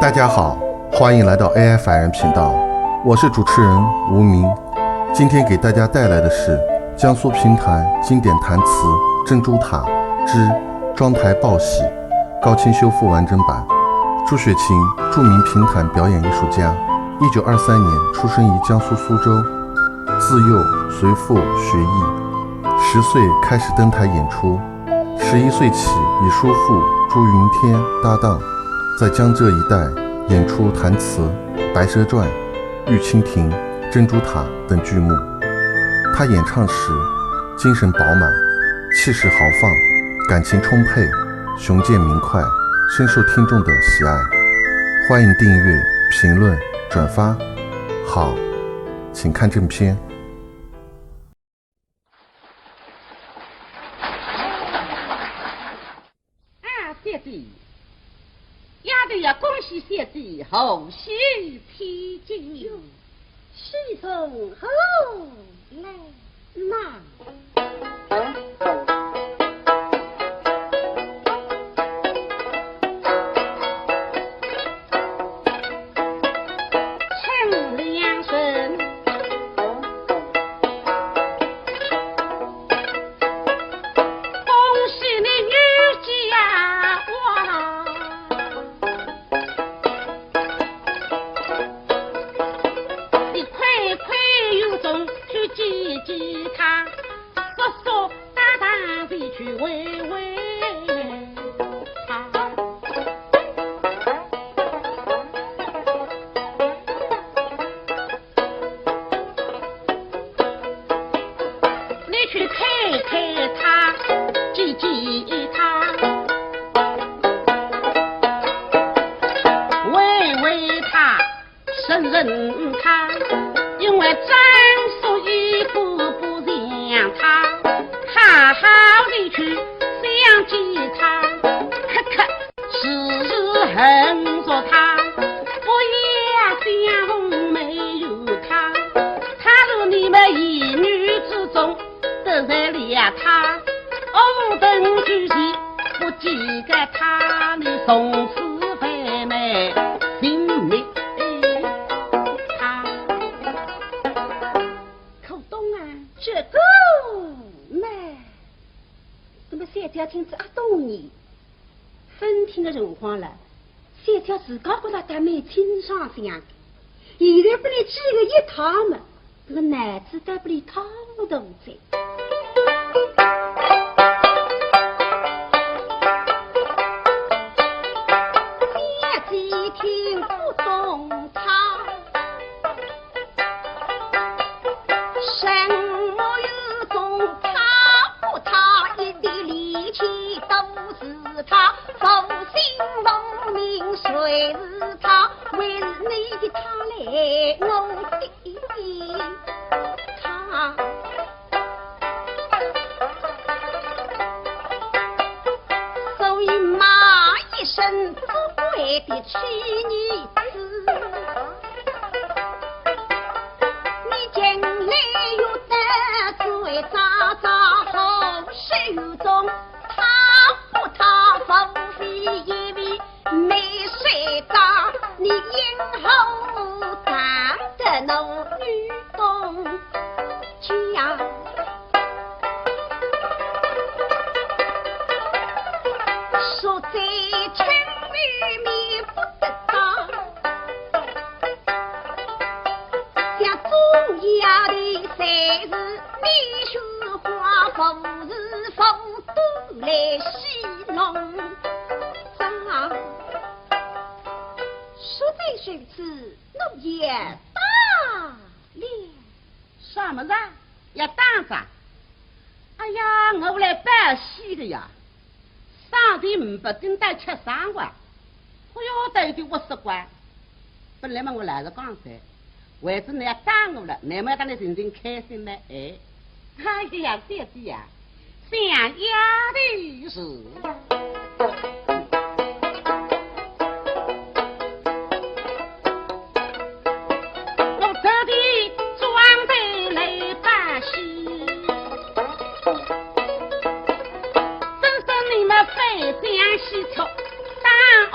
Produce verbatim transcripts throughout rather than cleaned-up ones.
大家好，欢迎来到 A I 凡人频道，我是主持人吴明。今天给大家带来的是江苏评弹经典弹词《珍珠塔》之《妆台报喜》高清修复完整版。朱雪琴，著名评弹表演艺术家，一九二三年出生于江苏苏州，自幼随父学艺，十岁开始登台演出，十一岁起与叔父朱云天搭档，在江浙一带演出弹词《白蛇传》《玉蜻蜓》《珍珠塔》等剧目。他演唱时精神饱满，气势豪放，感情充沛，雄健明快，深受听众的喜爱。欢迎订阅、评论、转发。好，请看正片。啊，小姐，丫头要恭喜小姐，贺喜千金。喜从何来？那。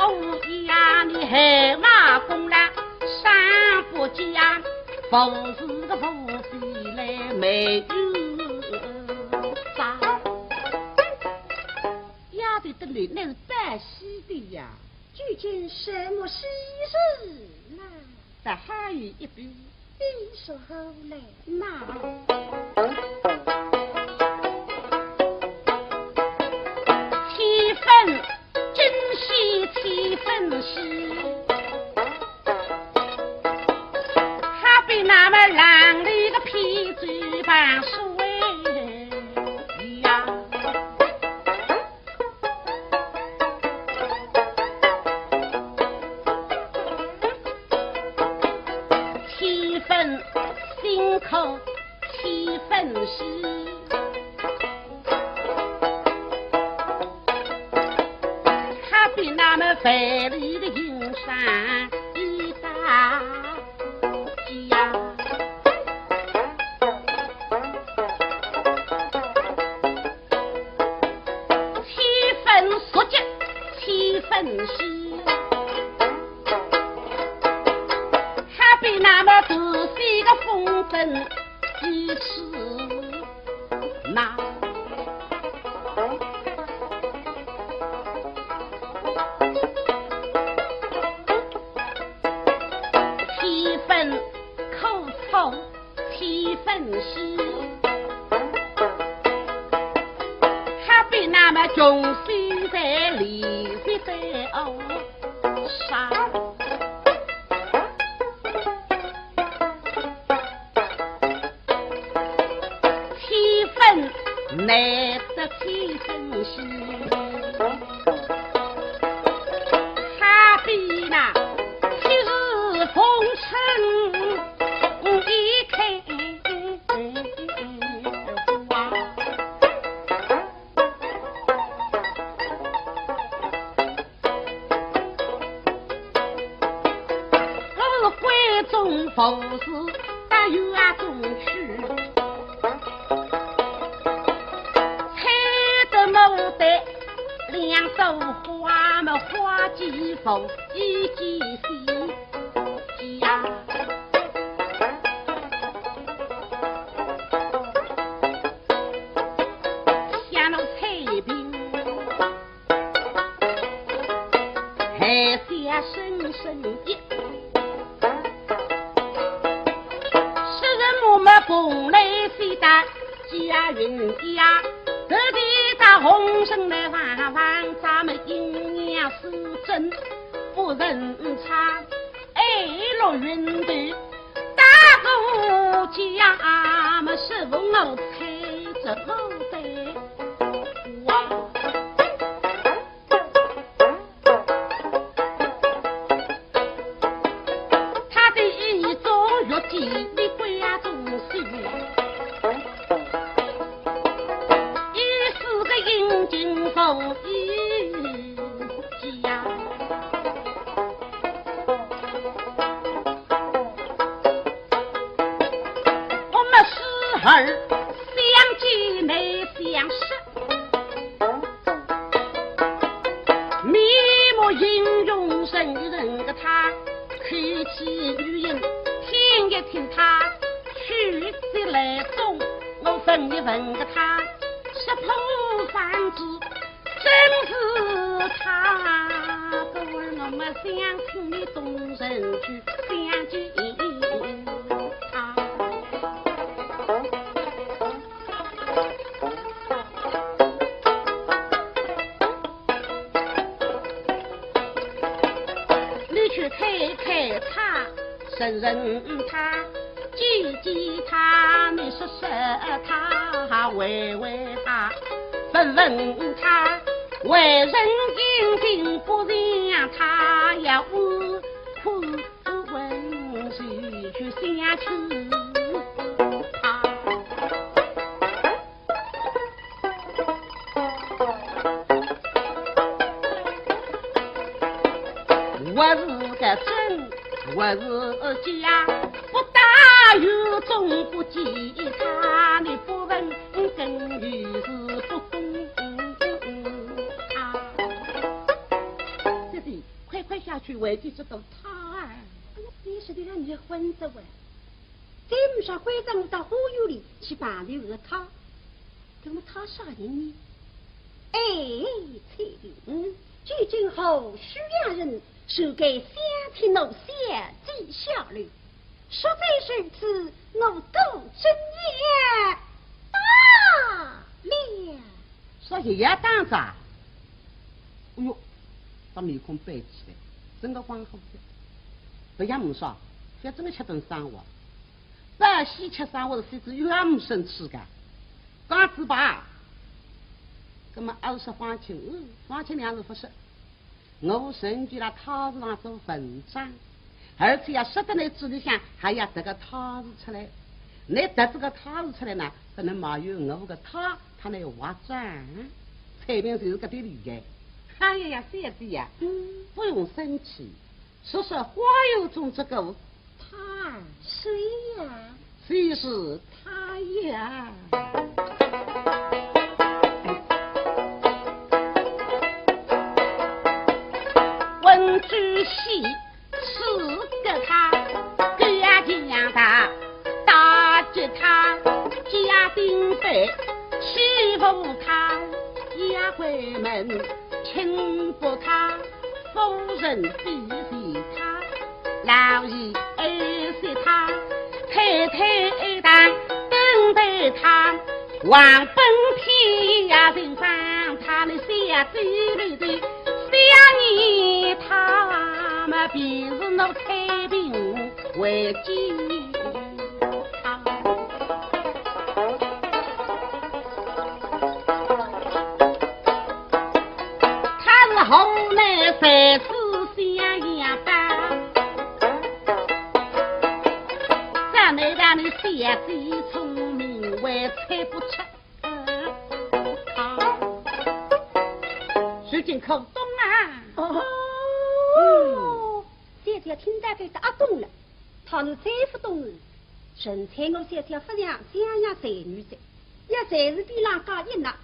我呀，你害马功劳上不讲，不是个不是来没有啥。丫头的脸那是白皙的呀。究竟什么喜事呢？ 倒还有一比。比说好来。那七分惊喜七分喜，好比那么浪里的扁舟旁水呀。 七分辛苦七分喜，好比那么万里的云山一道。 呀，七分熟结七分喜，好比那么大水个风灯一次那。 七分苦楚七分喜，好比那么穷水在里边在熬杀。七分难得七分喜，好比那七日逢春一开花。 我是闺中富士，到园中去，采得牡丹两朵花，么花既富意既喜呀。想那采萍 含笑深深一。诗人我们蓬莱仙丹佳云呀，特地到红尘来望望，咱们阴阳师真不认差。哎，落云头大姑家么，是我采着牡丹花。 他的意中月季，你归呀中西，一世个阴晴无一呀。我们时而相见难相识， 面目音容人人个他，口气语音听一听他，曲折来中我闻一闻个他，识破方知真是他。故而我们相请你东城去相见他。 你去看看他，认认他，见见他，你说说他，回回他，问问他，为人英俊不像他呀，我可 问谁去相求他？我是个真，我是假，不打与众不及他，你不问更与是不公他。这是去回去这个他啊。哎呀，你是的让你昏着喂，再不说关照我到花园里去拜这个他，那么他啥人呢？哎，翠云，究竟何许良人，谁敢相替我小姐下流？实在如此，我杜真言罢了。说也要打着。哎哟，把面孔板起来，真个光火的。不要没说，反正吃顿生活，不稀吃生活的日子又要没生气个。讲子吧，那么二十方卿，嗯，方卿两字不说，我身居了太师上做文章，而且要说的那嘴里向还要得个太师出来。你得这个太师出来呢，可能没有我个他，他那划转。彩萍就是搿点厉害。哎呀呀，小姐呀，嗯，不用生气，说说花园中这个他，谁呀？谁是他呀？问知悉是个他，高大大吉他，家丁辈欺负他，丫鬟们轻薄他，夫人比比他，老爷爱惜他，太太爱打等待他，望本天涯人放他，你小姐里的想念他嘛，便是我太平为己。他是河南才子襄阳伯，长得让你小姐聪明，还猜不出。如今可懂啊？哦，嗯，小姐听到搿搭啊懂了，她是再不懂了。陈翠我小姐勿像襄阳才女的，也才是比人家一那，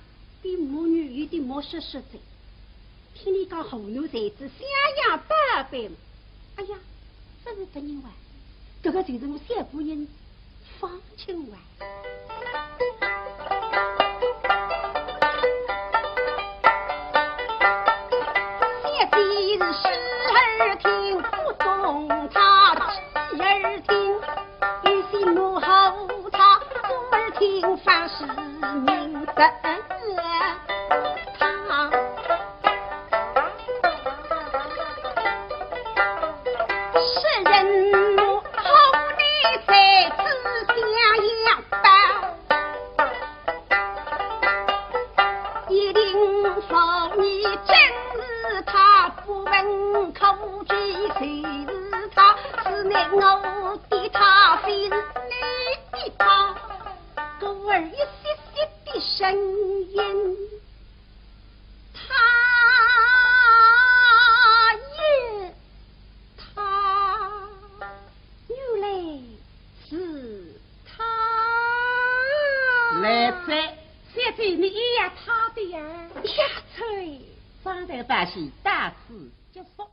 比母女有点没识识的。听你讲河南才子襄阳伯伯嘛，哎呀，勿是别人哇，搿个就是我小夫人方卿哇。小姐是视而听不懂他，继而听，有心母后他，左耳听方是明白他。 世人母后你才子襄阳伯，一定说你真是他，不问可知谁是他，是你我的他，非是你的他，故而一息息的声音。 他也，他，原来是他。来哉，小姐，你也要他的呀？呀，啐！张台把戏到此结束。